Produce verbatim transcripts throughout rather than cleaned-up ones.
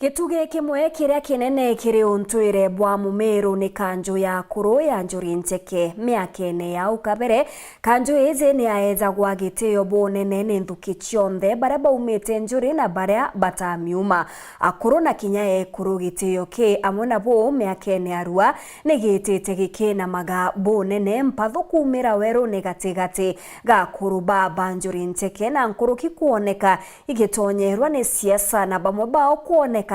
Gitugi kimwe kiria kinene kiri untwire bwa Mumiru ni kanju ya akuru ya Njuri Ncheke. Miakene ya au kabere, kanju iji ni yaejagwa gitio bunene ni nthuki cionthe, baria baumite Njuri na baria batamiuma. Akuru na kinya ekuru, gitio ki amwe na bu miakene ya rua ni gitite gikinamaga bunene, mpathu kuumira werune gatigati ga akuru baba Njuri Ncheke na nkuruki kwoneka igitonyerwa ni siasa, na bamwe bao kwonekana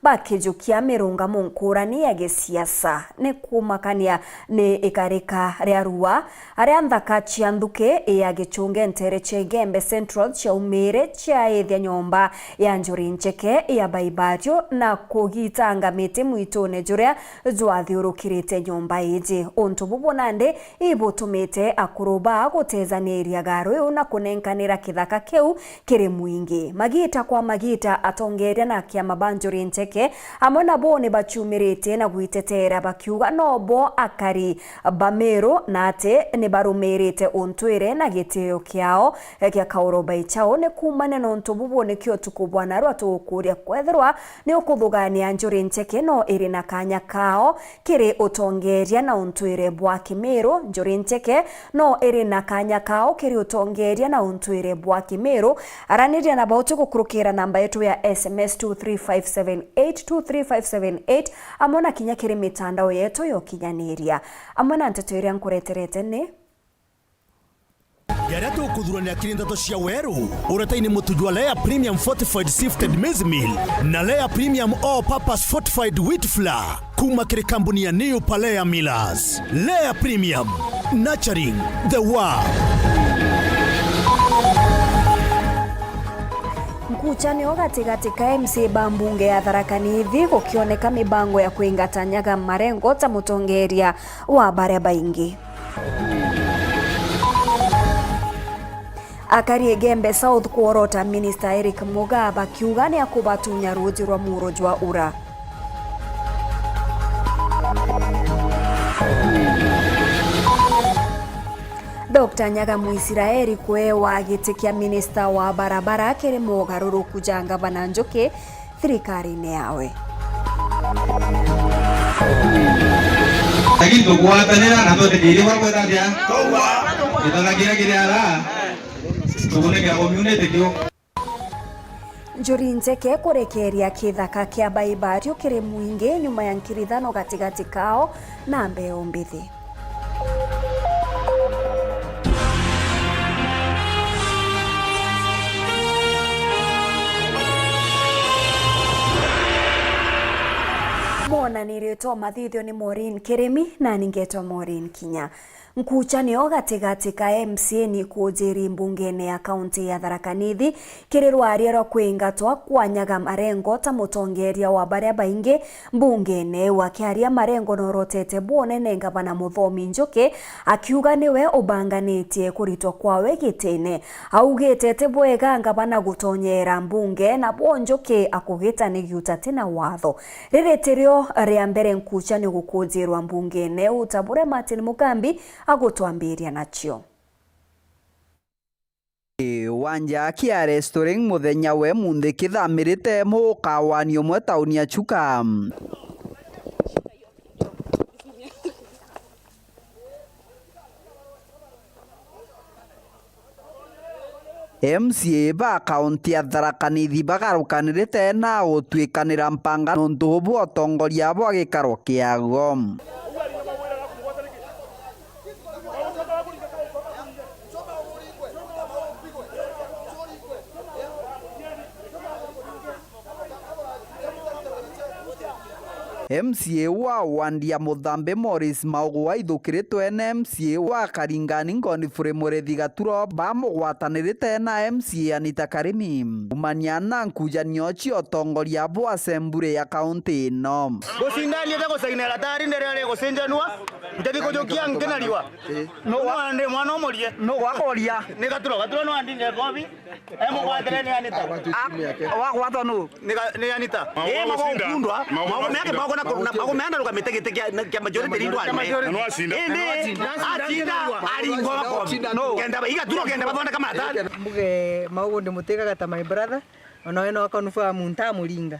bakijukia mirungamo nkurani ya gisiasa. Ni kumakania ni ikarika ria rua, aria nthaka cia nthuki ya gichunge ntere cia Igembe Central ciaumire ciaithia nyomba ya Njuri Ncheke ya Baibario na kugitanga miti mwitune juria jwathiurukirite nyomba iji. Untu bubu nandi ibutumite akuru baa gutejaniria garu iu na kunenkanira kithaka kiu kiri mwingi. Magita kwa magita, atongeria na kiama ba Njuri Ncheke amwe nabo ni baciumiritie na gwiteteera, bakiuga nobo akari ba Meru na ati ni barumirite untwire na gitio kiao gia kauro bai chao. Ni kuumania na untu bubu nikio utuku bwa narua tugukuria kwethirwa ni ukuthugania Njuri Ncheke no iri na kanya kao kiri utongeria na untwire bwa Kimiru. Njuri Ncheke no iri na kanya kao kiri utongeria na untwire bwa Kimiru. Araniria na bauti gukurukira namba yetu ya S M S two three five seven eight, two three five seven eight, amwe na kinya kiri mitandao yetu ya ukinyaniria. Amwe na nteto iria nkureterete ni Jaria tukuthurania kiri ndeto cia weru, uretaini mutu jwa Lea Premium Fortified Sifted Maize Meal na Lea Premium All Purpose Fortified Wheat Flour kuuma kiri kambuni ya New Palea Millers. Lea Premium, nurturing the world. Nkuchanio gatigati ka M C A ba mbunge ya Tharaka Nithi gukioneka mibango ya kwingatanyaga marengo ta mutongeria wa baria baingi. Akari Igembe South kworota Minister Eric Mugaa bakiuga ni akubatunya ruuji rwa muuro jwa Ura. Doctor Nyaga Mwisiraeli kwewa giti kia minista wa barabara kiri mogaruruku ja ngavana Njuki thirikarine yawe. Lakini tugwatanira na twetĩkĩrie bwa kwethatia gĩtana kĩrĩa kĩrĩ ara tũgũnĩkĩra community kĩu. Njuri Ncheke kurekeria kithaka kia Baibario kiri mwingi nyuma ya nkirithano gatigati kao na mbeu mbithi. Mwonanirio twa mathithio ni Maureen Kirimi, nani ngetwa Maureen Kinya. Nkuchanio gatigati ka M C A ni ikujiri mbungene ya kaunti ya Tharaka Nithi kiri rwaria rwa kwingatwa kwa Nyaga Marengo ta mutongeria wa baria baingi mbungene. Wakiaria, Marengo norotete bwonene ngavana Muthomi Njuki, akiuga niwe ubanganitie kuritwa kwawe gitine. Augite ti bwega ngavana gutonyera mbunge na bo Njuki akugita ni giuta tina watho. Riri tirio ria mbere nkuchanio gukujirwa mbungene uta buria Martin Mugambi agutwambiria nacio. Wanja kia Restoring muthenya we munthi kithamirite mukawani umwe tauni ya Chuka. M C A ba kaunti ya Tharaka Nithi bagarukanirite na gutwikanira mpanga nontu bwa utongoria bwa gikaro kiago. M C A wa wandi ya Muthambi Morris Maugu waithukiritwe ni M C A wa Karingani Godfrey Murithi Gaturo bamugwatanirite na M C A Anita Karimi kumania na nkujanio cia utongoria bwa assembly ya kaunti ino. Gucindania ta gucaina iratari ndiria rigucinjanua, ntethi kujukia nkinariwa. No wa- ndi mwana umurie. No gwakoria. Ni Gaturo, Gaturo no andinge kobi. Emugwatire ni Anita. Wagwatwa nu? Ni ga-, ni Anita. Mago Eh, mago gushinda. Kundwa. Mago Mago meake gushinda. Mago na, na mago meana rugamite giti kia, kia majority leader. Kia majority. Na no acinda. Indi, acinda, aringwa wako. No. Kenda ba, iga turo kenda bathondeka mata. Mbuge Maugu ndimutigaga ta my brother, ona we no confirm ntamuringa.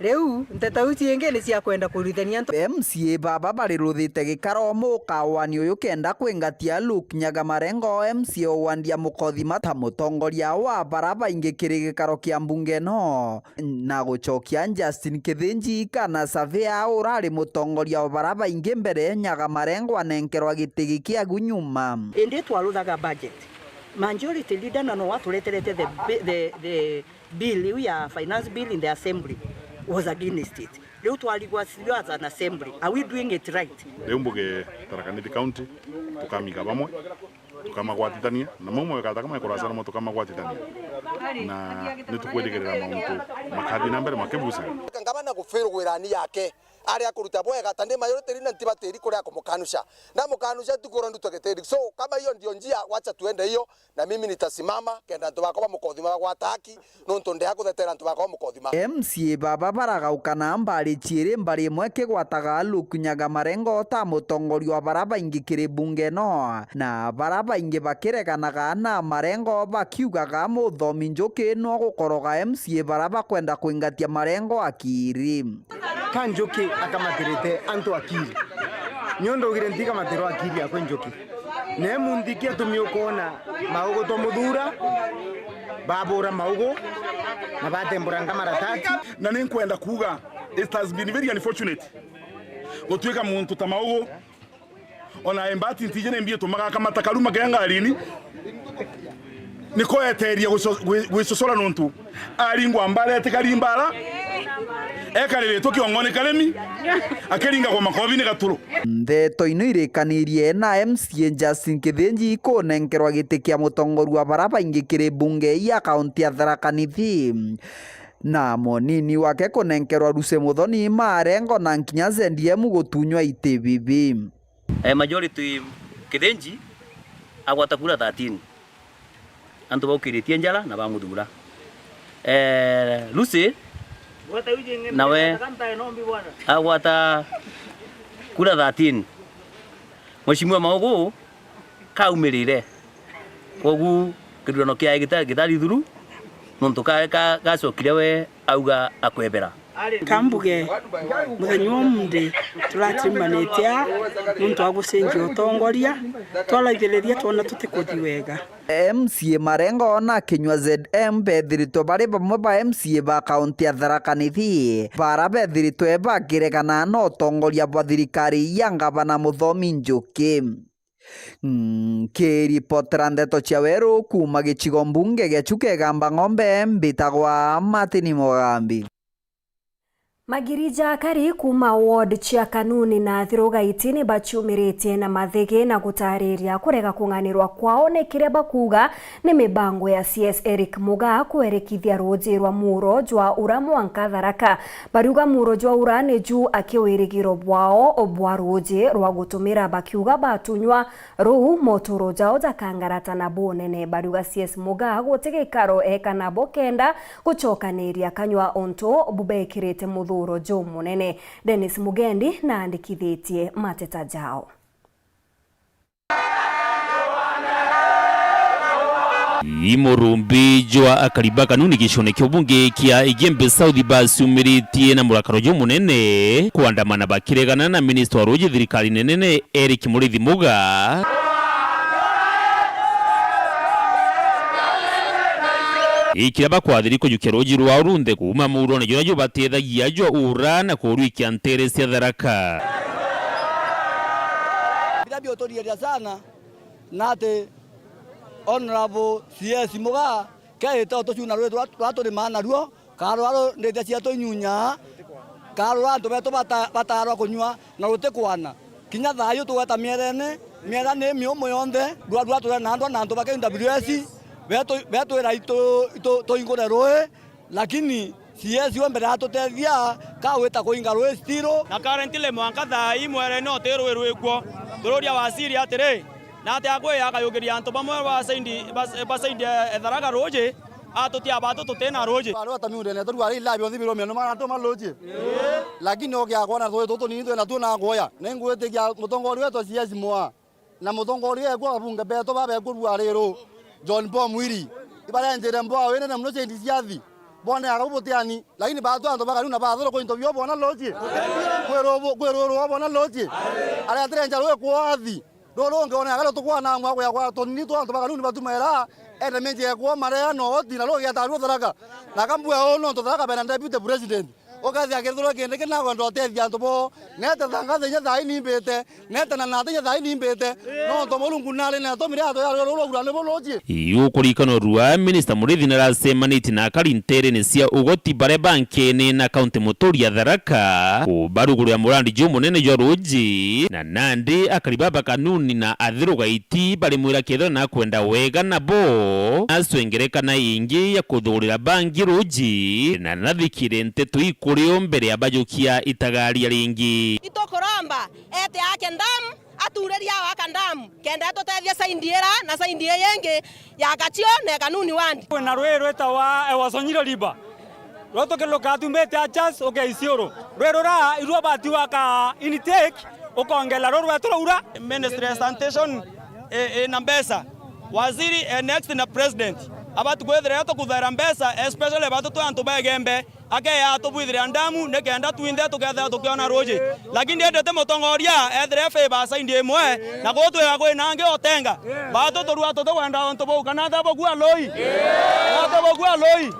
Riu, nteto iu ciingi ni cia kwenda kurithania antu. M C A baba bariruthite gikaro mukaawani uyu kenda kwingatia Luke Nyagamarengo, M C A o wandi ya Mukothima, ta mutongoria wa bara baingi kiri gikaro kia mbunge ino, na gucokia Justin Kithinji kana Savea urari mutongoria wa bara baingi mbere, Nyagamarengo anenkerwa giti giki agu nyuma. Indi twaruthaga budget. Majority leader na no watureterete the bi-, the, the bill iu ya finance bill in the assembly was against it. Riu twarigwa serious as an assembly. Are we doing it right? Riu mbuge Tharaka Nithi County, tukamiga bamwe, tukamagwatithania, na mau magakata kama kurasa namo tukamagwatithania. Na nitukwirigirira mauntu makathi na mbere makibuca. Ngavana gufail gwirani yake. Ari akuruta bwega, ta ndi majority leader ntibatiri kuria kumukanusha. Ndamukanusha tu kurwa ndutwe gitiri. So, kama hiyo ndio njia, wacha tuende hiyo, na mimi nitasimama, kenda antu bakwa ba Mukothima bagwata haki, nontu ndea kuthetera antu bakwa ba Mukothima. M C A baba baragauka na mbari ciiri, mbari imwe ikigwataga Luke Nyagamarengo ta mutongoria wa bara baingi kiri bunge ino, na bara baingi bakireganaga na Marengo bakiugaga Muthomi Njuki no gukoroga M C A bara bakwenda kwingatia Marengo akiri. Ka Njuki akamatirite antu akiri. Niundu ugire ntikamatirwa akiri akwe Njuki. Ne munthi kiatumi ukoona maugu twamuthura, babura maugu, na batemburanga maratati. Na ni nkwenda kuuga, it has been very unfortunate gutuika muntu ta maugu, ona embati ntije ni mbi itumaga akamata karuma kea ngarini, niko eteria gwico-, gwi-, gwicocora nontu aringwa mbara etikari mbara, ekariritwe kiongo ni karimi, akiringagwa makobi ni gaturu. Ndeto ino irikanirie na M C A Justin Kithinji kunenkerwa giti kia mutongoria wa bara baingi kiri bunge ya kaunti ya Tharaka Nithi, na munini wake kunenkerwa Lucy Muthoni Marengo na nkinya Z D M gutunywa iti bibi. Eh, majority Kithinji agwata kura thirteen. Antu baukiritie njara na bamuthura. Eh, Lucy nawe agwata kura thirteen. Mheshimiwa Maugu kaumirire. Kwogu kithurano kiae gita-, gitari thuru, nontu ka-, ka-, gacokire we auga akwebera. Kambuge, muthenya wa umunthi, turatimbanitie aa nontu wa gucenjia utongoria, twaraithiriria twona tutikuthi wega. M C A Marengo na Kinyua Z M bethiritwe bari bamwe ba M C A ba kaunti ya Tharaka Nithi, bara bethiritwe bakiregana na utongoria bwa thirikari ya ngavana Muthomi Njuki. Nkiripotera ndeto cia weru kuuma gicigo mbunge gia Chuka Igamba Ng'ombe, mbitagwa Martin Mugambi. Magiri ja akari kuuma ward cia Kanuni na Thirugaiti ni baciumiritie na mathigi na gutariria kurega kung'anirwa kwao ni kiria bakuuga ni mibango ya C S Eric Mugaa kwerekithia ruuji rwa muuro jwa ura mwanka Tharaka. Bariuga muuro jwa ura ni ju aki wirigiro bwao bwa ruuji rwa gutumira, bakiuga batunywa ruu moturo jao jakangarata na bunene. Bariuga C S Mugaa guti gikaro eka nabo kenda gucokaniria kanywa untu bubekirite muthuro jumunene. Dennis Mugendi naandikithitie mateta jao. I murumbi jwa akari ba Kanuni gicione kia ubunge kia Igembe South baciumiritie na murakaro jumunene kwandamana bakiregana na minista wa ruuji thirikari nene Eric Muriithi Mugaa. Ikiria bakwathiri kujukia ruuji rwao runthe kuuma muurone juria jubateethagia jwa ura na kurwikia nteere cia Tharaka. Biria biuturiaria sana na ati Honorable C S Mugaa keete utucuna rwiri turia, turia turimaa naruo, karwaa ru-, ndithia cietu inyunyaa, karwaa antu betu bata-, bataarwa kunyua na rutikwana. Kinya thaa iu tugweta mierene, miera ni miumu yonthe, ndwarua turia na ndwa na antu ba K W S, betu-, betwira itu-, itu-, tuhingure rui, lakini C S we mbere atutethia, kagwita kuinga rui still. Na currently mwanka thaa ii mwerene uti rui rwikuo. Tururia waziri atiri, na atia akwiya akayukiria antu bamwe ba saindi, ba, ba saindi e Tharaka ruuji, atutia batu tutina ruuji. Bari bata miundene, turi bari ilabi onthi biromia, no mara tuma ruuji. Lakini ogia kwona tui tutu nini twina tuo na kuoya. Ningwitikia mutongoria wetu C S Mwa. Na mutongoria ekwa abunge betu babekurua riru, John Paul Mwiri, ibarenjire mbwao inene muno cia Indisiathi. Boneaga bubutiani, lakini baatu antu ba Kanuni na bathurukwa into bio bona loji. Kwirwo bu-, kwirwo bona loji. Aretire nja rwi kwathi. Ruru rungi oneaga rutukwana amwe ya kwa tunini twa antu ba Kanuni batumaira, ende menje kwa marea no oti na rugi ataru Tharaka. Na kambua uu nontu Tharaka bena deputy president. Ukethia kithurwa kindi kina kwenda utethia antu bo, nete thangathe inya thaa ii nimbite, nete na nate inya thaa ii nimbite, nontu Murungu nari na atumire antu ya ruru rura ni buruji. Iu kurikana rua, Minister Murithi naracemanitie na akari nterene cia ugoti baria bankene na kaunti muturi ya Tharaka, kubarugurira murandi jumunene jwa ruji, na nandi akari baba Kanuni na athirugaiti barimwira kethira na kwenda wega nabo, acwengere kana ingi ya kuthugurira bangi ruji, na nathikire nteto ikuri o mbere ya bajukia itagaria ringi. Itukuromba ete ake ndamu, aturiria ao aka ndamu, kenda atutethia saindi ira na saindi ii ingi ya Gachio na Kanuni ward. Kwina rwii rwitawa Ewasonyiro River. Rwo tukiruka tumbite Achas uke Isiolo. Rwi rura irwo bati waka intake ukongela ruru rwetu rura. Ministry ya sanitation, eh, eh, na mbeca. Waziri, eh, next na president. Abati kwithira tukuthaira mbeca, especially batu twi antu ba Igembe. Akeya atubwithire ndamu, nikenda twinthe tukethira tukiona ruji. Lakini indi ti mutongoria, ethire favor side imwe, na gutwira kwina angi otenga. Batu turua tutikwenda untu bau, kana tha bugua lui? Tha bugua lui?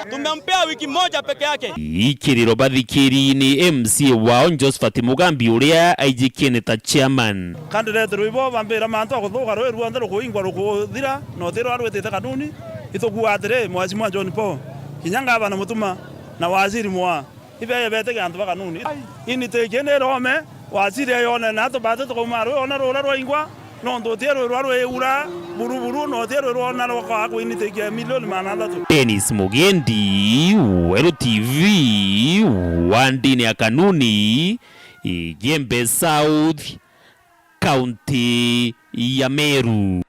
Tumempea wiki moja peke yake. Ikiriro bathikiri ni M C A wao Josephat Mugambi uria aijikene ta chairman. Candidate rwibo bambira mantu akuthuka rwi ruonthe rukuingwa rukuthira, na utirwa rwitite Kanuni. Itukua atiri, Mheshimiwa John Paul, kinya ngavana Mutuma na waziri Mwaa, ibeje betege antu ba Kanuni. Ini tiki ni rome, waziri ayone na tubate tukauma rwi ona rura rwaingwa, nontu utie rwi rwa rwiura buruburu, na utie rwi rwona rwakwa kwinitikia milioni magana athatu. Dennis Mugendi, Weru T V, wandini ya Kanuni, Igembe South, kaunti ya Meru.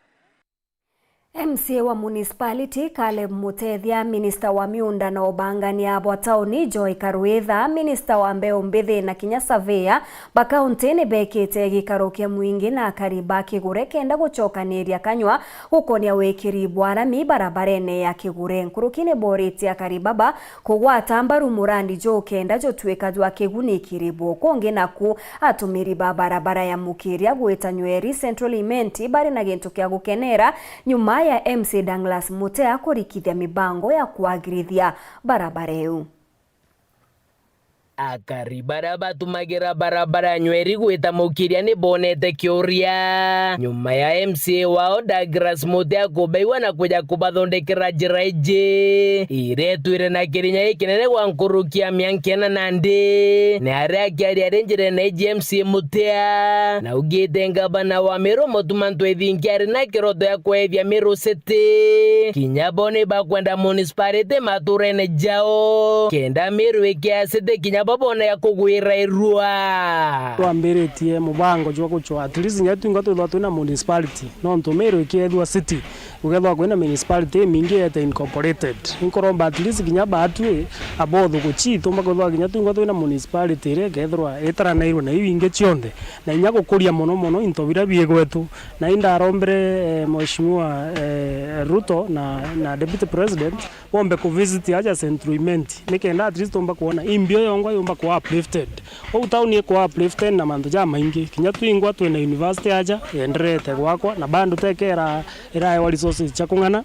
M C A wa municipality Caleb Mutethia, minista wa miunda na ubangania bwa tauni Joy Karwitha, minista wa mbeu mbithi na kinya surveyor ba kaunti ni bekite gikaro kia mwingi na akari ba Kigure kenda gucokaniria kanywa gukonia wikiri bwa rami barabarene ya Kigure. Nkuruki ni boritie akari baba kugwata mbaru murandi juu kenda jutuika jwa kiguni kiri bo. Kungi naku, atumiri ba barabara ya Mukiria gwita Nyeri Central Imenti bari na gintu kia gukenera nyuma ya M C A Douglas Mutea kurikithia mibango ya kwagirithia barabara iu. Akari baria batumagira barabara ya Nyeri gwita Mukiria ni bonete kiuria nyuma ya M C A wao Douglas Mutea kubaigua na kuja kubathondekera njira iji iria itwire na kirinya gikinene gwa nkuruki ya mianka ina nandi. Ni aria akiaria ari njirene iji M C A Mutea, na augite ngavana wa Meru Mutuma M'Ethingia ari na kiroto ya kwethia Meru City. Kinya bo ni bakwenda municipality maturene jao, kenda Meru ikia city kinya bo bone ya kugwira irua. Twambiritie mubango jwa gucwa at least kinya twingwa twithwa twina municipality, nontu Meru ikiethua city, gukethwa kwina municipality imingi yete incorporated. Inkuromba at least kinya baatwi abothu guchi, tumba kwithwa kinya twingwa twina municipality iria ikethirwa itaranairwe na iu ingi cionthe, na inya gukuria mono mono into biria bii gwetu. Na indarombere, eh, Mheshimiwa, eh, Ruto na, na Deputy President bombe kuvisit aja Central Imenti, nikenda at least tumba kuona imbio yongwa yumba kuwa uplifted. Uu tauni ikuwa uplifted na mantu jamaingi. Kinya twingwa twina university aja yenderete gwakwa, na bado tekera iraewa resources cia kung'ana,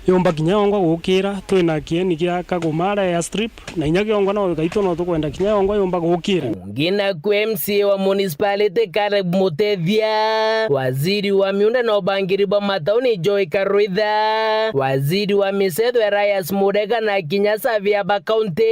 yumba kinya yongwa gukira, twina kieni kia Kagumara airstrip, na inya kiongwa no gaitũ no tukwenda kinya yongwa yumba gukira. Ungi naku M C A wa municipality Caleb Mutethia, waziri wa miunda na ubangiri bwa matauni Joy Karwitha, waziri wa micetho Elias Murega na kinya surveyor ba kaunti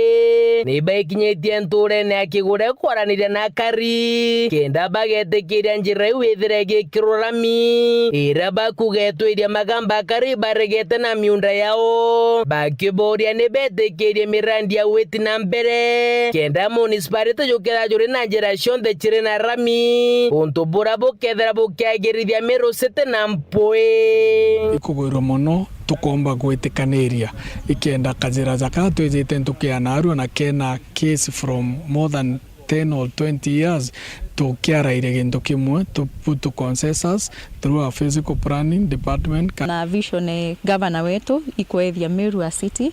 ni baikinyitie nturene ya Kigure kwaraniria na akari kenda bagetikiria njira iu ithire igikirwa rami, iria bakuga itwiria magamba akari baregete na miunda yao, bakiboria ni betikirie mirandi ya witi na mbere kenda municipality jukethira juri na njira cionthe ciri na rami, untu bura bukethira bukiagirithia Meru City na mpwi. Ikugwirwa mono tukomba gwitikaniria ikenda kajira jaka twijite ntuki ya narua na kena case from more than ten or twenty years, tukiarairia gintu kimwe, to put to consensus through our physical planning department. Na vision, eh, governor wetu ikwethia Meru a city,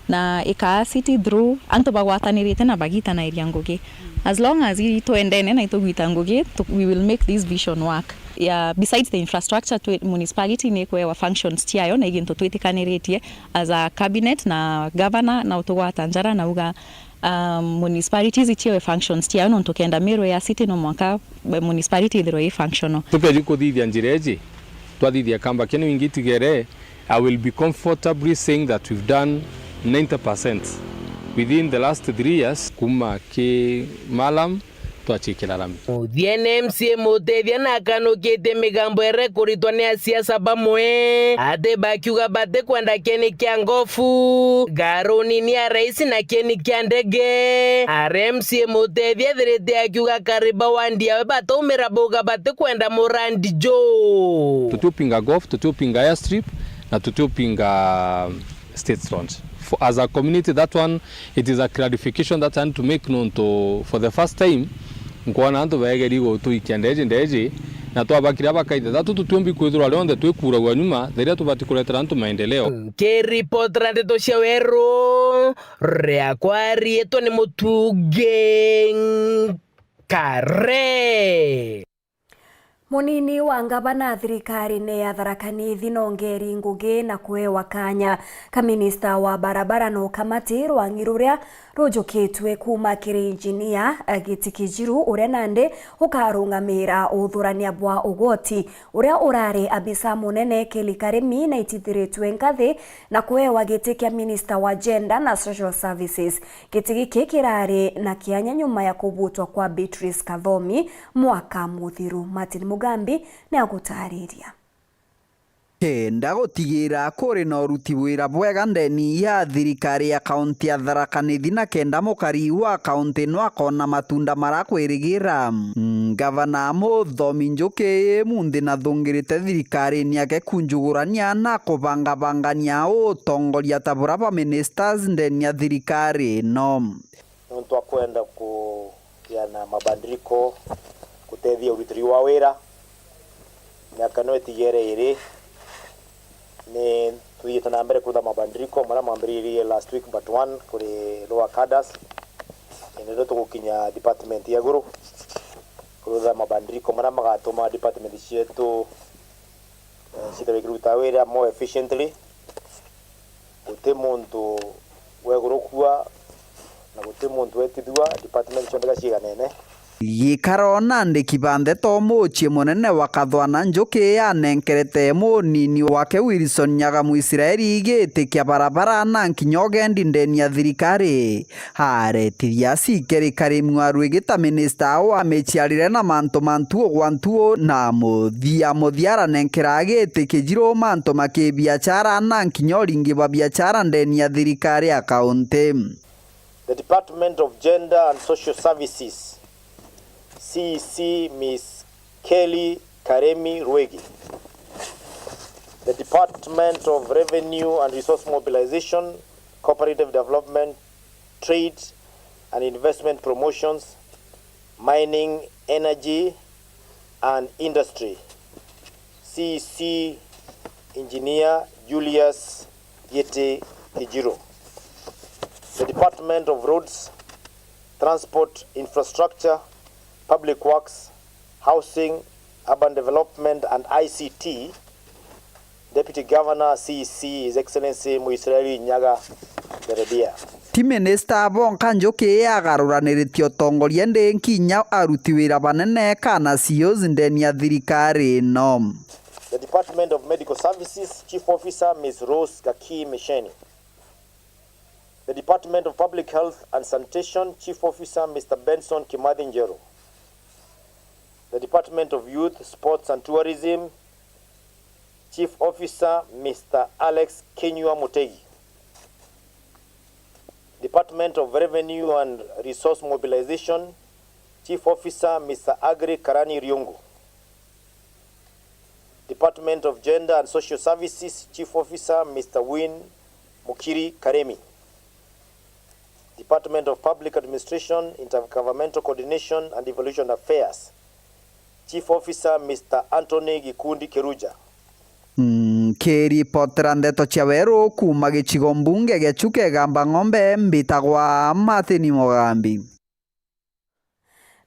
Na ikaa city through antu bagwatanirite na bagitanairia ngugi. As long as itwendene na itugwita ngugi, tu-, we will make this vision work. Yeah, besides the infrastructure, twi-, municipality ni ikwewa functions ciayo na igintu twitikaniritie as a cabinet na governor na utugwata njara na uga, um, municipalities iciewe functions ciayo nontu kenda Meru ya city no mwanka, eh, municipality ithirwe i functional. Tukeji kuthithia njira iji, twathithia kamba kinu ingi tigere, I will be comfortably saying that we've done ninety percent within the last three years kuma ki malam twachikira rami. Muthiene M C A Mutethia na akanukitie migambo iria ikuritwa ni asiasa bamwe ati bakiuga batikwenda kieni kia ngofu, ngaruni ni ya rais na kieni kia ndege. Aria M C A Mutethia ethirite akiuga kariba wandi yawe bataumira bauga batikwenda murandi juu. Tutiupinga golf, tutiupinga airstrip, na tutiupinga state launch. For, as a community, that one, it is a clarification that I want to make known to, for the first time, nkwona antu baegeri gutuikia ndeji ndeji, na twabakira bakaitha thatu tutiumbi kwithirwa rionthe twikuragwa nyuma, riria tubati kuretera antu maendeleo. Nkiripotera ndeto cia weru, riakwa riitwa ni Mutugi Nkare. Munini wa ngavana thirikarine ya Tharaka Nithi Nongeri Ngugi na kuewa kanya ka minista wa barabara na ukamati rwang'i ruria rujukitue kuuma kiri injinia Giti Kijiru, uria nandi ukarungamira uthurania bwa ugoti. Uria urari abisa munene Kelly Karimi naitithiritue nkathi na kuewa giti kia minista wa gender na social services. Giti giki kirari na kianya nyuma ya kubutwa kwa Beatrice Kathomi mwaka muthiru. Martin Mugambi ni agutariria. Kenda gutigira kuri na uruti wira bwega ndeni ya thirikari ya kaunti ya Tharaka Nithi na kenda mukari wa kaunti no akona matunda marakwirigira. Ngavana Muthomi Njuki munthi nathungirite thirikarine yake kunjugurania na kubangabangania utongoria ta bura ba ministers ndeni ya thirikari ino. Nontu akwenda kugiana mabadiliko, gutethia urutiri wa wira, miaka no itigere iri, ni tuthiite na mbere kurutha mabadiliko maria mambiririe last week but one kuri lower cadres, na ndio tugukinya department ya iguru kurutha mabadiliko maria magatuma department cietu eh, cithirwe ikiruta wira more efficiently. Guti muntu wegurukua na guti muntu wetithua, department cionthe ciiganene. Gikaro na andiki ba ndeto, mucii munene wa Kathwana Njuki anenkerete munini wake Wilson Nyaga Mwisraeli giti kia barabara na nkinya ugendi ndeni ya thirikari. Aretithia asikeri Karim Waruigi ta minista wa miciarire na mantu ma ntuo gwa ntuo, na muthia muthia aranenkera giti Kijiru mantu ma kibiachara na nkinya uringi bwa biachara ndeni ya thirikari ya kaunti. The Department of Gender and Social Services, C E C, Miss Kelly Karemi Rwegi. The Department of Revenue and Resource Mobilization, Cooperative Development, Trade and Investment Promotions, Mining, Energy and Industry, C E C Engineer Julius Giti Kijiru. The Department of Roads, Transport, Infrastructure, Public Works, Housing, Urban Development and I C T, Deputy Governor, C E C, His Excellency Muisraeli Nyaga Deredia. Ti minista bonka Njuki agaruraniritie utongoria ndi nkinya aruti wira banene kana C E Os ndeni ya thirikari ino. The Department of Medical Services, Chief Officer Miss Rose Gaki Misheni. The Department of Public Health and Sanitation, Chief Officer Mister Benson Kimathi Njeru. The Department of Youth, Sports and Tourism, Chief Officer Mister Alex Kenyua Mutegi. Department of Revenue and Resource Mobilization, Chief Officer Mister Agri Karani Riungu. Department of Gender and Social Services, Chief Officer Mister Win Mukiri Karemi. Department of Public Administration, Intergovernmental Coordination and Devolution Affairs, Chief Officer Mister Anthony Gikundi Keruja. Nkiripotera ndeto cia weru kuuma gicigo mbunge gia Chuka Igamba Ng'ombe, mbitagwa Martin Mugambi.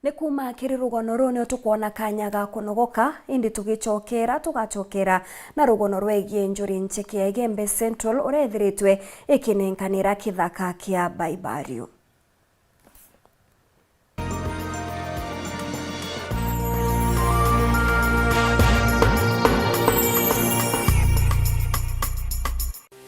Ni kuuma kiri rugono ruu nio tukwona kanya ga kunogoka, indi tugicokera, tugacokera na rugono rwegie njuri ncheke ya Igembe Central, uria ithiritwe ikinenkanira kithaka kia Baibariu.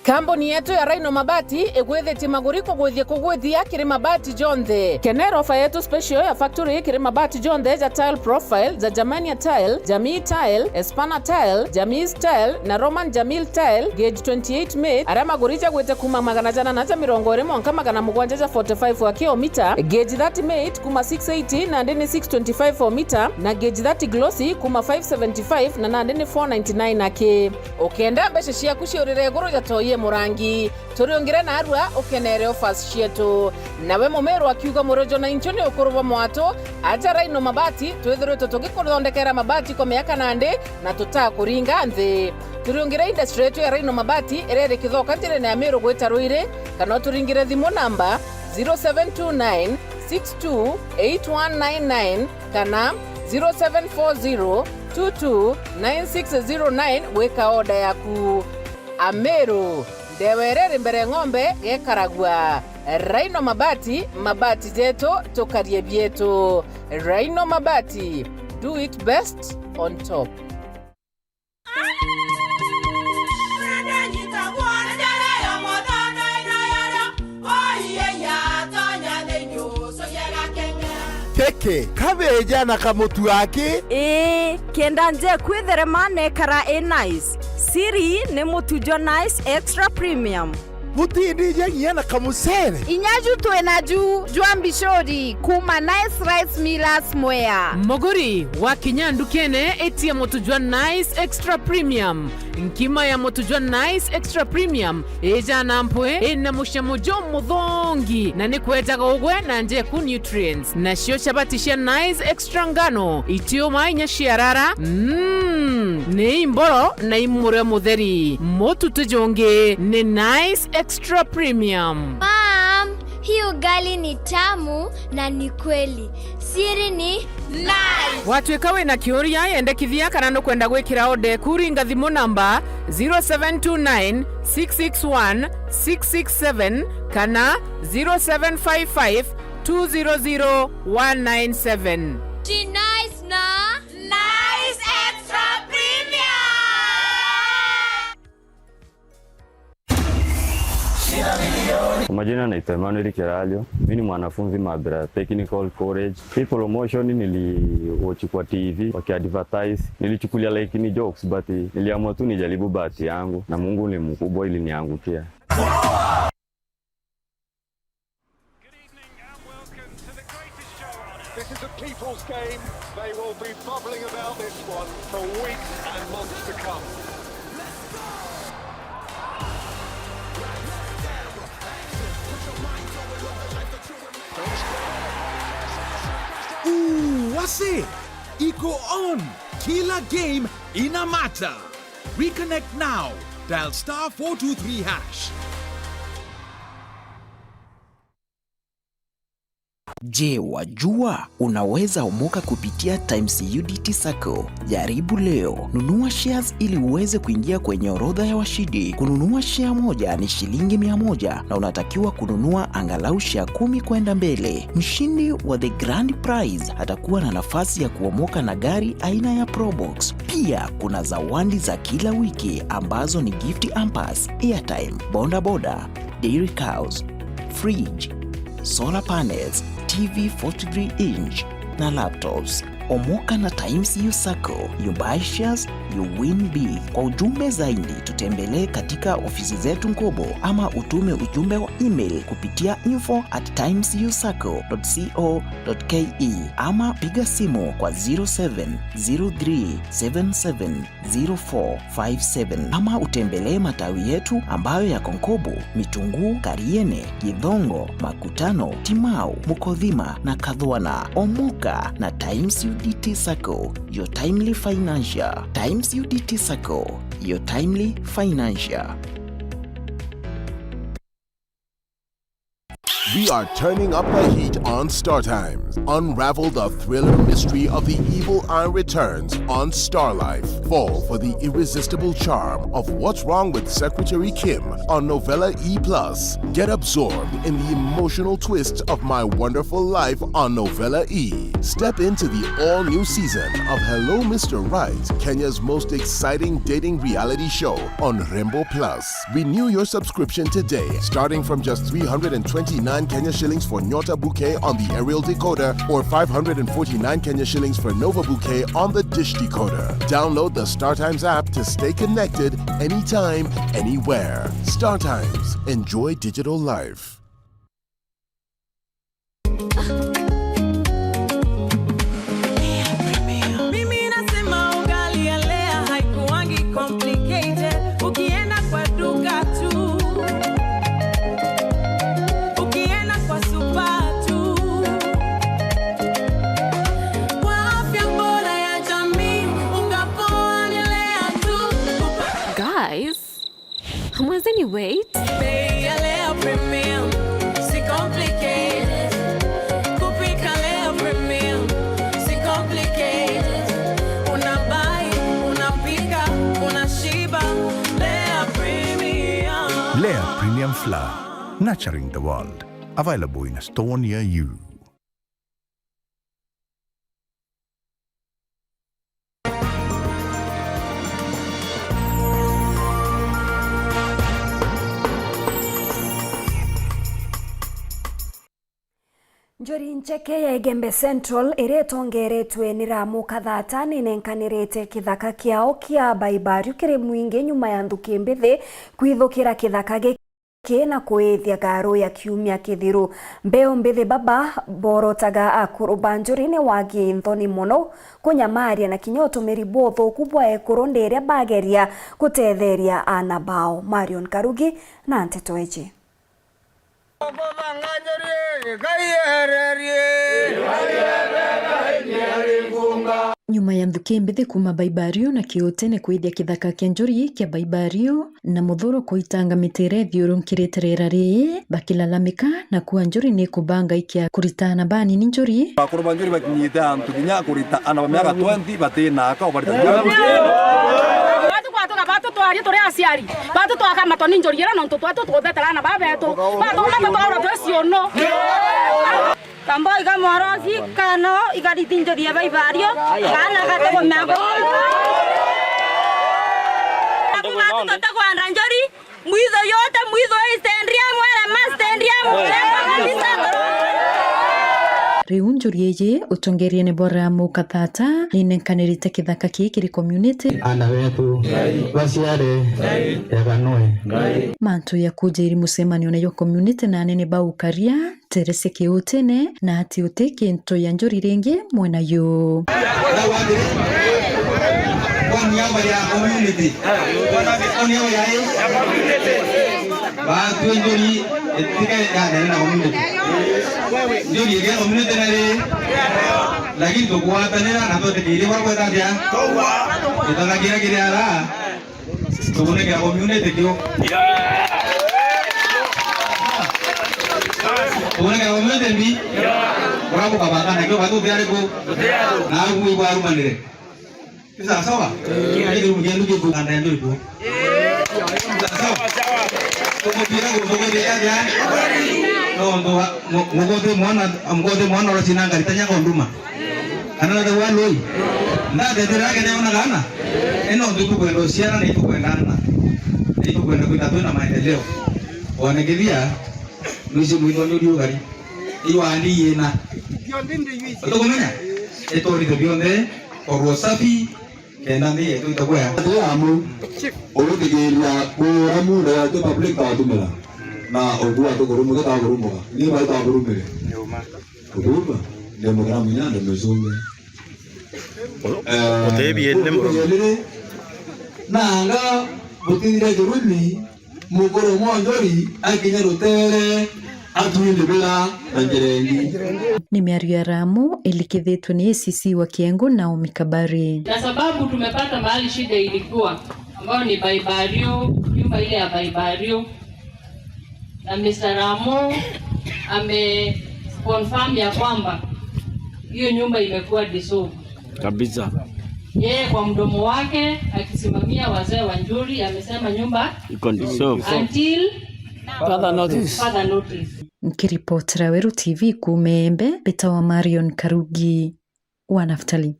Kambuni yetu ya Rhino Mabati igwithitie maguri kugwithia kugwithia kiri mabati jonthe. Kenera ofa yetu special ya factory kiri mabati jonthe ja tile profile, ja Germania tile, Jamii tile, Espana tile, Jamis tile na Roman Jamil tile, gauge twenty-eight mate, aria maguri jagwite kuuma magana jana na ja mirongo iri mwanka magana mugwanja ja forty-five wa kio mita, gauge thirty mate kuuma six eighty nandi ni six twenty-five o mita, na gauge thirty glossy kuuma five seventy-five na nandi ni four ninety-nine aki. Ukenda mbeca ciaku ciurire iguru ja toi e murangi, turiungire narua ukenere offers cietu. Nawe Mumiru akiuga, Murojo na inchu ni ukuru bwa mwatu, aja Rhino Mabati, twithiritwe tugikuthondekera mabati kwa miaka nandi na tutakuringa nthi. Turiungire industry yetu ya Rhino Mabati iria iri Kithoka njirene ya Miru gwita Ruiri, kana uturingire thimu namba zero seven two nine six two eight one nine nine kana zero seven four zero two two nine six zero nine gwika order yaku. Ameru, ndewa iria iri mbere ng'ombe gekaragua. Rhino Mabati, mabati jetu, tukarie bietu. Rhino Mabati, do it best on top. Kiki, kabeja na kamutu aki? Ii, kenda nje kwitherema nekara i nice. Siri ni mutu jwa Nice Extra Premium. Butindije nginya na kamucere? Inya ju twi na ju jwa mbicuri kuuma Nice Rice Millers Mwea. Muguri, wakinya ndukene, itia mutu jwa Nice Extra Premium. Nkima ya mutu jwa Nice Extra Premium ijana mpwi, ina mucamo jumuthongi, na ni kwejaga ugwe na njeku nutrients. Nacio chabati cia Nice Extra ngano, itiuma inya ciarara, mm, ni imboro na imure mutheri. Mutu ti jungi, ni Nice Extra Premium. Mom, hii ugali ni tamu na ni kweli. Siri ni Nice. Watwika wina kiuria, yendekithia kana nukwenda gwikira order eku, ringa thimu namba zero seven two nine six six one six six seven kana zero seven five five two zero zero one nine seven. Ti Nice na Nice Extra Premium. Kwa majina naitwa Emmanuel Kirario. Mimi ni mwanafunzi Mathira Technical College. Hii promotion niliwatch kwa T V wakiadvertise. Nilichukulia like ni jokes, but niliamua tu nijaribu bahati yangu, na Mungu ni mkubwa, iliniangukia. Good evening and welcome to the greatest show on earth. This is a people's game. They will be bubbling about this one for weeks and months to come. Ooh, wase! Iko on! Kila game ina matter. Reconnect now. Dial star four two three hash. Je, wajua unaweza omoka kupitia Times U D T Sacco? Jaribu leo. Nunua shares ili uweze kuingia kwenye orodha ya washindi. Kununua share moja ni shilingi mia moja na unatakiwa kununua angalau share kumi kwenda mbele. Mshindi wa the grand prize atakuwa na nafasi ya kuomoka na gari aina ya Probox. Pia kuna zawadi za kila wiki ambazo ni gift hampers, airtime, boda boda, dairy cows, fridge, solar panels, T V forty-three inch na laptops. Omoka na Times U Sacco, you buy shares, you win big. Kwa ujumbe zaidi, tutembelee katika ofisi zetu Nkobo ama utume ujumbe wa email kupitia info at times u sacco dot co dot ke ama piga simu kwa zero seven zero three seven seven zero four five seven, ama utembelee matawi yetu ambayo yako Nkobo, Mitunguu, Kariene, Githongo, Makutano, Timau, Mukothima na Kathwana. Omoka na Times U U D T Sacco, your timely financier. Times U D T Sacco, your timely financier. We are turning up the heat on Star Times. Unravel the thriller mystery of the evil eye returns on Star Life. Fall for the irresistible charm of What's Wrong with Secretary Kim on Novella E plus. Get absorbed in the emotional twists of My Wonderful Life on Novella E. Step into the all-new season of Hello Mister Right, Kenya's most exciting dating reality show on Rembo Plus. Renew your subscription today, starting from just three hundred and twenty-nine Kenya shillings for Nyota Bouquet on the aerial decoder or five hundred and forty-nine Kenya shillings for Nova Bouquet on the dish decoder. Download the StarTimes app to stay connected anytime, anywhere. StarTimes. Enjoy digital life. Mimi nasema ugali ya Lea haikuangi complicated. Ukienda kwa duka tu, ukienda kwa supa tu, kwa afya bora ya jamii, unga poa ni Lea tu. Guys, Mwazini, wait. Bei ya Lea Premium, si complicated. Kupika Lea Premium, si complicated. Una buy, unapika, unashiba. Lea Premium. Lea Premium Flour, nurturing the world. Available in a store near you. Njuri ncheke ya Igembe Central iria itongeretwe ni Ramu Kathata ninenkanirite kithaka kiao kia Baibariu kiri mwingi nyuma ya nthuki mbithi kwithukira kithaka giki. Ki na kuithia ngaru ya kiumia kithiru. Mbeu mbithi baba borotaga akuru ba njuri ni wagi nthoni mono, kunyamaria na kinya utumiri buthuku bwa ekuru ndiria bageria gutetheria aana bao. Marion Karugi na nteto iji. Nyuma ya nthuki mbithi kuuma Baibariu na Kiutene kwithia kithaka kia njuri kia Baibariu, na muthuro kuitanga miti iria ithiurunkirite riera rii, bakilalamika na kuuga njuri ni ikubanga ikia kurita aana banini njuri. Akuru ba njuri bakinyite antu kinya kurita aana ba miaka twenty batina aka ubarita njuri. Batu kwatuga batu twari turi aciari, batu twakamatwa ni njuri ira nontu twatu tukuthetera aana ba betu. Batu mata twaura twi ciuno. Kambo iga mworosi kano igariti njuri ya Baibario, kana gate go miango. Abu batu twata kwanda njuri. Mwitho yote, mwitho i stand ya mwere, ma stand ya mwere, ma stand ya mwere. Riu njuri iji utongeriene bwa Ramu Kathata ninenkanirite kithaka kii kiri community. Aana betu baciare, eganwe. Mantu ya kuja iri mucemanio nayo community na anene ba ukaria, Teresia Kiutene, na ati uti kintu ya njuri ringi mwena yu. Kwa niaba ya community. Kwa niaba ya Batwi njuri itike yanene na community. Njuri igia community na ri, lakini tukwatanira na twetikirie bwa kweta atia? Itana kiria kiri ara, tukunekera community kio. Tukunekera community mbi. Urabuka bata na kio batu tiari ku. Na abu igwa rumanire. Ni sawa sawa? Kila kitu mgeni kitu kanda ndio ipo. Sawa sawa. Tuko pia kutoka pia ya. No ndo mugote mwana, mugote mwana ora sinanga litanya kwa nduma. Kana na wa loi. Nda tetera yake naona kana. Eno ndio tukwenda usiana na itukwenda na. Itukwenda kwenda twina maendeleo. Wanekethia. Mwisi mwitho ni ugari. Iyo andi yina. Tukumenya? Itwari tu bionthe, korwo safi, kenda nthi yetu itagwea. Ati amu, urutikiria kura muda ya tu public tatumira. Na ogua tukurumuka takurumuka. Ni bai takurumire. Kuruma, ndio mukara munyanda mezungu. Eh, utebie ni murume. Nanga, butithire kirumi, mukuru mwa njuri akinya rutere, Atwindibira na njira ingi. Ni miario ya Ramu ilikithitwe ni A C C wa Kiengu, Naomi Kabari. Na sababu tumepata mahali shida ilikuwa, ambayo ni Baibario, nyumba ile ya Baibario, na Mister Ramu ame confirm ya kwamba hiyo nyumba imekuwa dissolved. Kabisa. Yeye kwa mdomo wake akisimamia wazee wa Njuri amesema nyumba Iko dissolved. Until Further notice. Further notice. Nkiripotera Weru T V kuuma Embe, mbitawa Marion Karugi wa Naftali.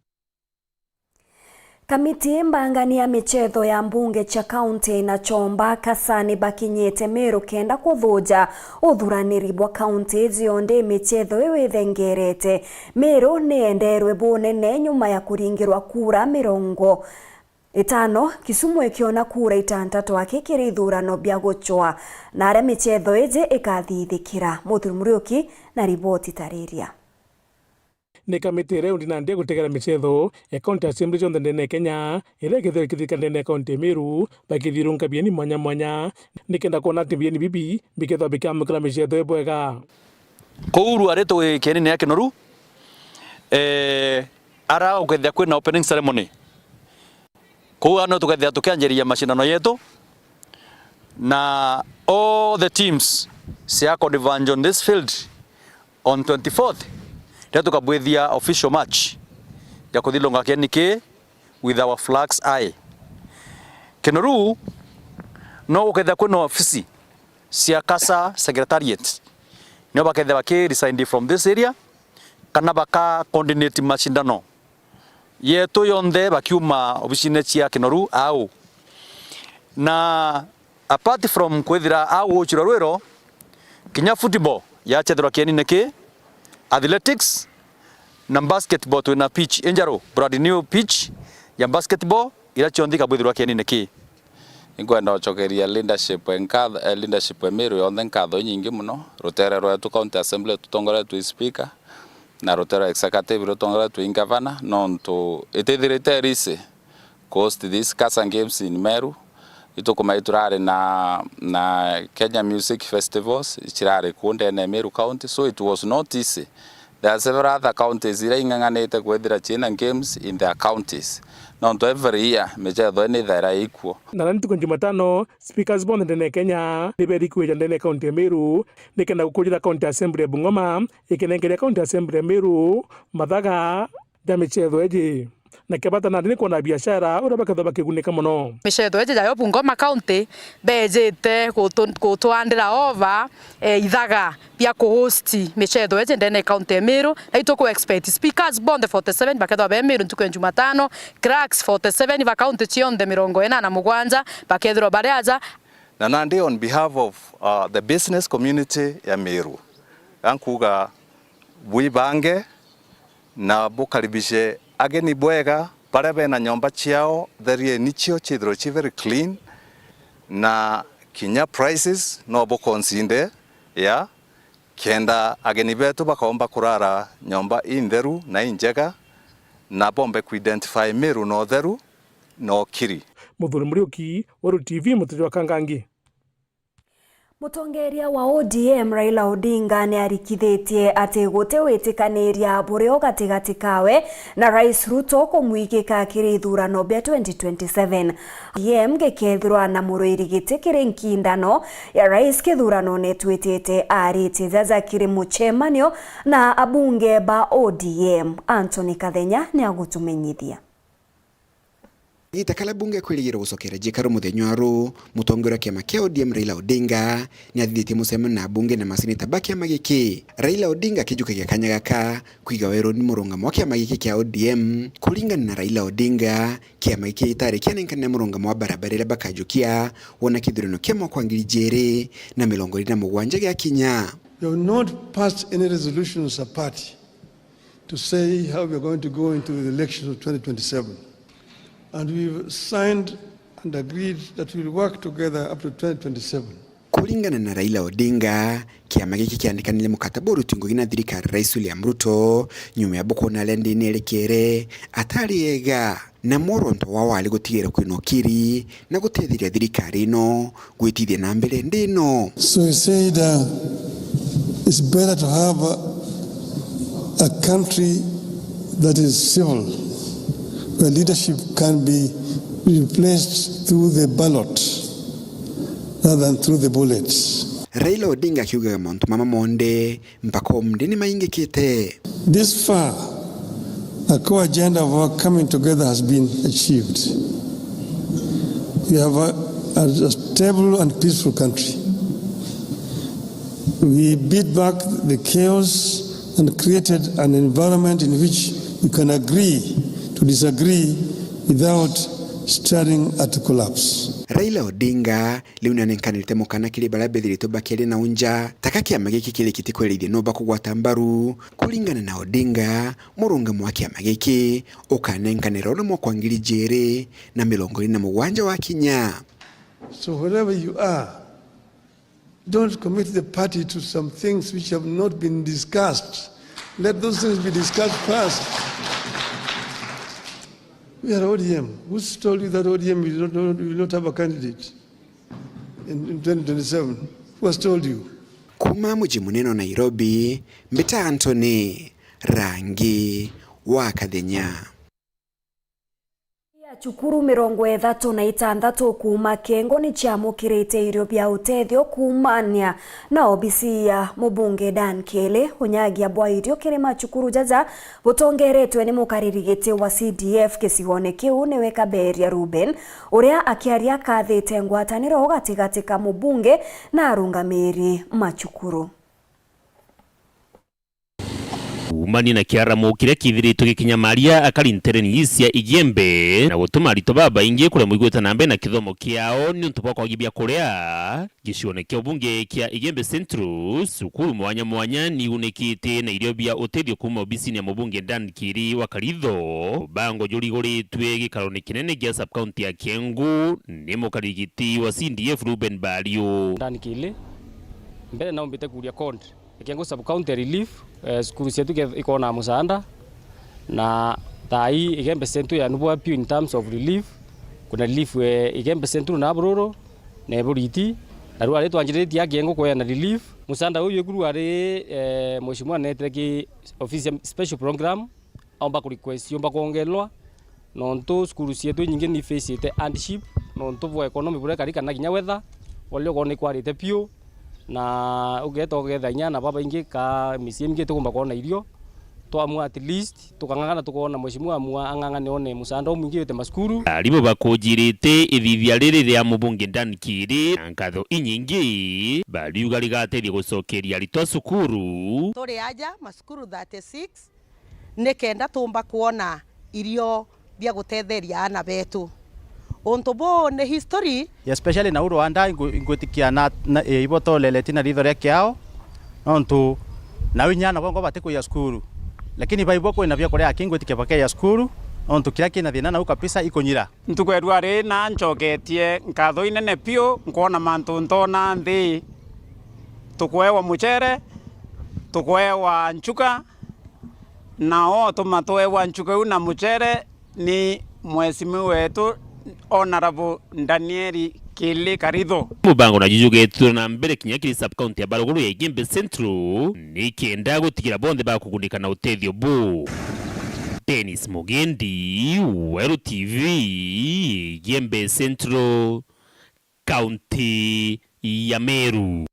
Kamiti mbangani ya michetho ya mbunge cia kaunti na chomba Kasa ni bakinyite Meru kenda kuthuja uthuraniri bwa kaunti cionthe michetho iu ithengerete. Meru ni enderwe bunene nyuma ya kuringirwa kura mirongo itano, Kisumu ikiona kura itantatu aki kiri ithurano bia guchwa, na aria michetho iji ikathithikira. Muthuri Muriuki na riboti tariria. Ni kamiti iria iundi nandi ya gutegera michetho ya County Assembly cionthe ndene ya Kenya, iria ikethirwa ikithirika ndene ya County ya Meru, bakithirunka bieni mwanya mwanya, nikenda kwona ati bieni bibi bikethirwa bikiamukira michetho ibwega. Kuu ruari twi kienine ya Kinoru, eh, ara ukethia kwina opening ceremony. Kuu ano tukethia tukianjiria mashindano yetu, na all the teams cia converge on this field on twenty-fourth, riria tukabwithia official match ya kuthilunga kieni kii with our flags high. Kinoru no gukethia kwina ofisi cia Kasa Secretariat, nio bakethia baki reside from this area, kana baka coordinate mashindano yetu yonthe bakiuma obicine cia Kinoru au. Na apart from kwithira au uchirwa rwiro, kinya football yachethirwa kienine ki, athletics na basketball twina pitch injaru, brand new pitch ya basketball, ira cionthe ikabwithirwa kienine ki. Inkwenda gucokeria leadership nkatho, eh, leadership ya Meru yonthe nkatho inyingi muno. Rutere rwetu County Assembly tutongoretwe i speaker, na rutere rwa executive rutongoretwe i ngavana, nontu itithirite risi ku host these Kasa Games in Meru. Itukumenya turari na, na Kenya Music Festivals, cirari ku ndene ya Meru County, so it was not easy. There are several other counties iria ing'ang'anite kwithira ciina games in their counties, nontu every year michetho ii ni ithaira ikuo. Na nani ntuku ya Jumatano, speakers bonthe ndene ya Kenya ni beri kwija ndene ya county ya Meru, nikenda gukurira County Assembly ya Bungoma ikinenkeria County Assembly ya Meru mathaga ja michetho iji. Na kia bata nandi ni kwona biashara uria bakethirwa bakigunika mono. Michetho iji jayo Bungoma County bejite gutu-, gutwandira ova, eh, ithaga bia kuhost michetho iji ndene ya county ya Meru, na ituku expect speakers bonthe forty-seven bakethirwa be Meru ntuku ya Jumatano, clerks forty-seven ba county cionthe mirongo ina na mugwanja bakethirwa bari aja. Na nandi on behalf of, uh, the business community ya Meru, gankuga bwibange na bukaribishe ageni bwega, baria bena nyomba ciao, therieni cio ciithirwe ci very clean, na kinya prices no buconsider ya kenda ageni betu bakomba kurara nyomba intheru na injega, na bombe kuidentify Meru na utheru na ukiri. Muthuri Muriuki, Weru T V, Muturi wa Kangangi. Mutongeria wa O D M Raila Odinga niarikithitie ati guti witikaniria burio gatigati kawe na Rais Ruto kumwigika kiri ithurano bia twenty twenty-seven. O D M gikethirwa na murwiri giti kiri nkindano ya rais kithuranone twitite, aritie jaja kiri mucemanio na abunge ba O D M. Anthony Kathenya niagutumenyithia. Igita karia bunge ikwirigirwa gucokera jikarwa muthenya wa ruu, mutongoria wa kiama kia O D M Raila Odinga niathithitie mucemanio na abunge na maseneta ba kiama giki. Raila Odinga akijukagia kanya gaka kwiga weruni murungamo wa kiama giki kia O D M. Kuringana na Raila Odinga, kiama giki gitari kianenkanire murungamo wa barabara iria bakajukia wona kithurano kia mwaka wa ngiri ijiri na mirongo iri na mugwanja giakinya. You have not passed any resolution as a party to say how we are going to go into the elections of twenty twenty-seven. And we've signed and agreed that we'll work together up to twenty twenty-seven. Kuringana na Raila Odinga, kiama giki kiandikanire mukataba uruti ngugi na thirikari ya Rais William Ruto, nyuma ya bukwona aria ndini erekere atari ega. Na mworoto wao wari gutigira kwina ukiri na gutetheria thirikari ino gwitithia na mbere ndi ino. So he said, uh, It's better to have a, a country that is civil, where leadership can be replaced through the ballot rather than through the bullets. Raila Odinga akiugaga mauntu mama monthe mpaka umnthi ni maingikite. This far, a core agenda of our coming together has been achieved. We have a, a, a stable and peaceful country. We beat back the chaos and created an environment in which we can agree to disagree without staring at collapse. Raila Odinga riu nianenkanirite mukana kiri baria bethiritwe bakiaria nau nja taka kiama giki kirikite kwerithia no bakugwata mbaru. Kuringana na Odinga, murungamo wa kiama giki ukanenkanirwa ura mwaka wa ngiri ijiri na mirongo iri na mugwanja wakinya. So wherever you are, don't commit the party to some things which have not been discussed. Let those things be discussed first. We are O D M. Who's told you that O D M will not, will not have a candidate in, in twenty twenty-seven? Who has told you? Kuuma muji munene wa Nairobi, mbita Anthony Rangi wa Kathenya. Ya cukuru mirongo ithatu na itantatu kuuma Kengo ni ciamukirite irio bia utethio kuumania na obisi ya mubunge Dan Kili. Unyagia bwa irio kiri macukuru jaja butongeretwe ni mukariri giti wa C D F gicigoone kiu niwe Kaberia Ruben, uria akiaria akathite ngwataniro gatigati ka mubunge na arungamiri macukuru. Kuumania na kiaramu kiria kithiritwe gikinyamaria akari ntereni cia Igembe na gutuma aritwa babaingi kuremwa igwita na mbere na kithomo kiao niuntu bwa kwagi bia kuria. Gicione kia ubunge kia Igembe Central, cukuru mwanya mwanya niunikite na irio bia utethio kuuma obisini ya mubunge Dan Kiri wa Karitho. Mubango juriguritwe gikarone kinene gia sub-county ya Kiengu ni mukariri giti wa C D F Ruben Bario. Dan Kiri, mbere naumbite kuria code Ikengo sub county relief, eh, cukuru cietu ike-, ikonaa musaanda, na thaa ii Igembe Central yanubwa piu in terms of relief. Kuna relief, eh, Igembe Central na Bururu na Iburiti, na riu ari twanjiritie Akiengo kweana relief. Musaanda uyu ekuru ari, eh, mheshimiwa neetire ki ofisi ya special program, aumba ku request yumba kwongerwa, nontu cukuru cietu inyingi ni facete hardship, nontu bwa economy buria ikari kana kinya weather, bwa rio kwona ikwarite piu, na ugeeta ugetha inya na babaingi ka micii imingi itikumba kwona irio. Twamua at least tukang'ang'ana tukoona mheshimiwa amua ang'ang'ane one musaanda umwingi wite macukuru. Aribo bakujirite ithithia riri ria mubunge Dan Kiri na nkatho inyingi, bariuga rigateithia gucokeria aritwa cukuru. Turi aja macukuru thirty-six, nikenda tumba kwona irio bia gutetheria aana betu. Untu buu ni history. Especially na uru anda ingu-, ingwitikia na, na, e, ibo toleleti na ritho ria kiao, nontu nau inya ana bongo batikwija cukuru. Lakini baibo kwina bia kuria aki ingwitikia bakeja cukuru, nontu kiria kina thina nau kabisa ikunyira. Ntuku ya rua ri na ncoketie nkatho inene piu, nkwona mantu ntoona nthi. Tukwewa mucere, tukwewa nchuka, na o tuma twewa nchuka iu na mucere ni mheshimiwa wetu Honorable Danieli Kili Karitho. Mubango na juju getwe na mbere kinya kiri sub-county ya Baruguru ya Igembe Central, ni kenda gutigira bonthe bakugunika na utethio buu. Dennis Mugendi, Weru T V, Igembe Central, kaunti ya Meru.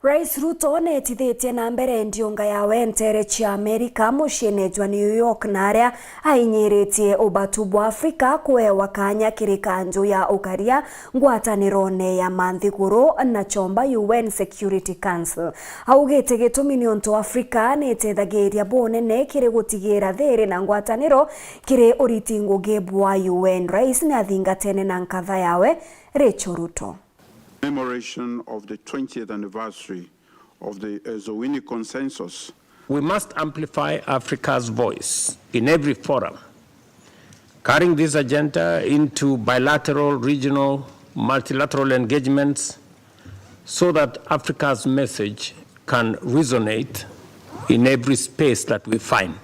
Rais Ruto neetithitie na mbere ndiunga yawe nteere cia Amerika muciine jwa New York, na aria ainyiritie ubatu bwa Afrika kuewa kaanya kiri kanju ya ukaria ngwatanirone ya manthiguru na chomba U N Security Council. Augite gitumi ni untu Afrika niitethagiria bunene kiri gutigira thiiri na ngwataniro kiri uriti ngugi bwa U N. Rais ni athingatene na nkatha yawe Rachel Ruto. Commemoration of the twentieth anniversary of the Ezowini Consensus. We must amplify Africa's voice in every forum, carrying this agenda into bilateral, regional, multilateral engagements so that Africa's message can resonate in every space that we find.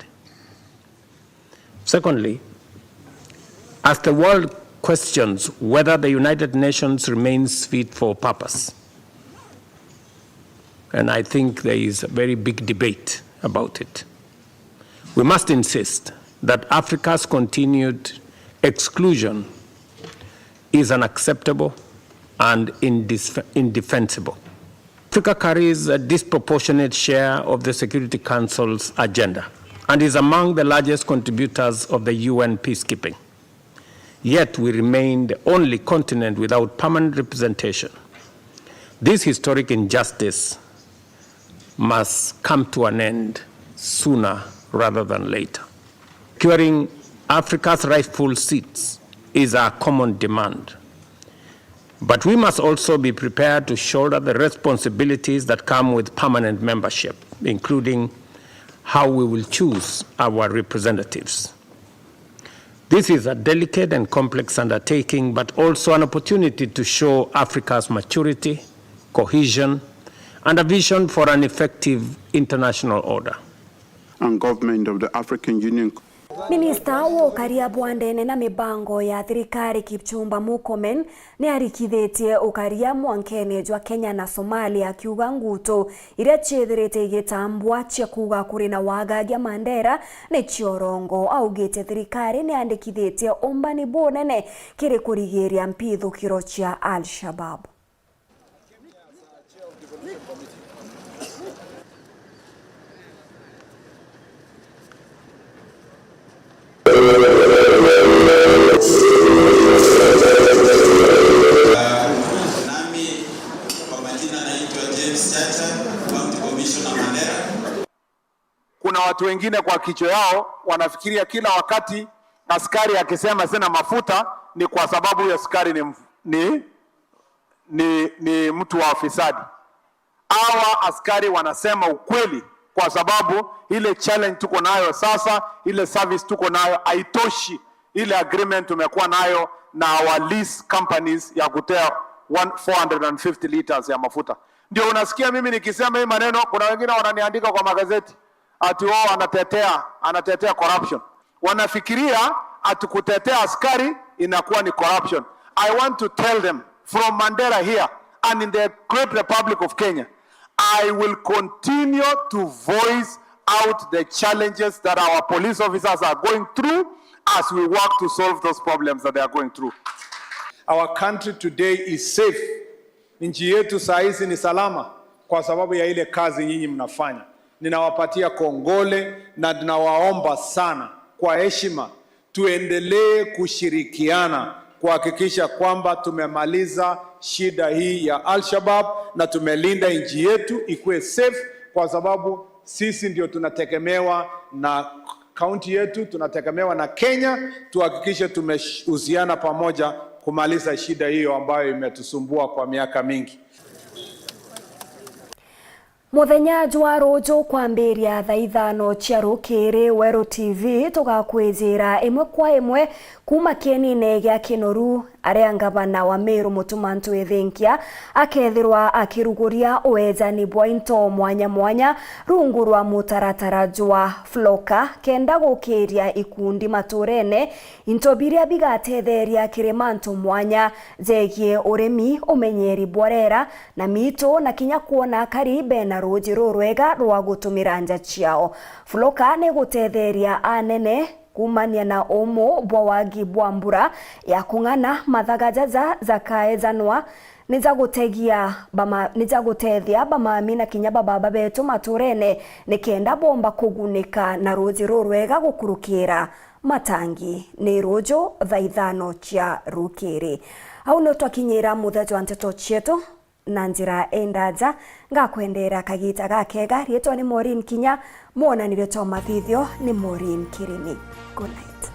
Secondly, as the world questions whether the United Nations remains fit for purpose, And I think there is a very big debate about it. We must insist that Africa's continued exclusion is unacceptable and indis-, indefensible. Africa carries a disproportionate share of the Security Council's agenda and is among the largest contributors of the U N peacekeeping. Yet we remain the only continent without permanent representation. This historic injustice must come to an end sooner rather than later. Securing Africa's rightful seats is our common demand. But we must also be prepared to shoulder the responsibilities that come with permanent membership, including how we will choose our representatives. This is a delicate and complex undertaking, but also an opportunity to show Africa's maturity, cohesion, and a vision for an effective international order. And government of the African Union. Minista wa ukaria bwa ndene na mibango ya thirikari Kipchumba Murkomen ni arikithitie ukaria mwankene jwa Kenya na Somalia, akiuga ngutu iria ciithirite igitambwa cia kuuga kuri na wagagia Mandera ni cia urongo. Augite thirikari ni yandikithitie umbani bunene kiri kurigiria mpithukiro cia Al-Shabab. Nami kwa majina naitwa James Chacha, County Commissioner Mandera. Kuna watu wengine kwa kichwa yao wanafikiria kila wakati askari akisema sina mafuta ni kwa sababu huyo askari ni mf-, ni, ni, ni mtu wa ufisadi. Hawa askari wanasema ukweli kwa sababu ile challenge tuko nayo sasa, ile service tuko nayo haitoshi ile agreement tumekuwa nayo na our lease companies ya kutoa one, four hundred and fifty liters ya mafuta. Ndio unasikia mimi nikisema hii maneno, kuna wengine wananiandika kwa magazeti ati wao anatetea, anatetea corruption. Wanafikiria ati kutetea askari inakuwa ni corruption. I want to tell them from Mandera here and in the great Republic of Kenya, I will continue to voice out the challenges that our police officers are going through as we work to solve those problems that they are going through. Our country today is safe. Nchi yetu saa hizi ni salama kwa sababu ya ile kazi nyinyi mnafanya. Ninawapatia kongole na ninawaomba sana kwa heshima tuendelee kushirikiana kuhakikisha kwamba tumemaliza shida hii ya Al-Shabaab na tumelinda nchi yetu ikuwe safe, kwa sababu sisi ndio tunategemewa na kaunti yetu, tunategemewa na Kenya. Tuhakikishe tumehusiana pamoja kumaliza shida hiyo ambayo imetusumbua kwa miaka mingi. Muthenya jwa ruju kwambiria thaa ithano cia rukiri, Weru T V tugakwijira imwe kwa imwe kuuma kienine gia Kinoru, aria ngavana wa Meru Mutuma M'Ethingia akethirwa akiruguria uejani bwa into mwanya mwanya rungu rwa mutaratara jwa Floka, kenda gukiria ikundi maturene into biria bigatetheria kiri mantu mwanya jegie urimi, umenyeri bwa rera, na miitu, na kinya kwona akari bena ruuji rurwega rwa gutumira nja ciao. Floka ni gutetheria anene kuumania na umu bwa wagi bwa mbura ya kung'ana. Mathaga jaja jakaejanwa ni ja gutegia bama-, ni ja gutethia bamami na kinya bababa betu maturene, nikenda bomba kugunika na ruuji rurwega gukurukira matangi. Ni ruuju thaa ithano cia rukiri. Au nio twakinyira muthia jwa nteto cietu. Na njira indaja, ngakwendera kagita gakega. Riitwa ni Maureen Kinya, mwonanirio jwa mathithio ni Maureen Kirimi. Good night.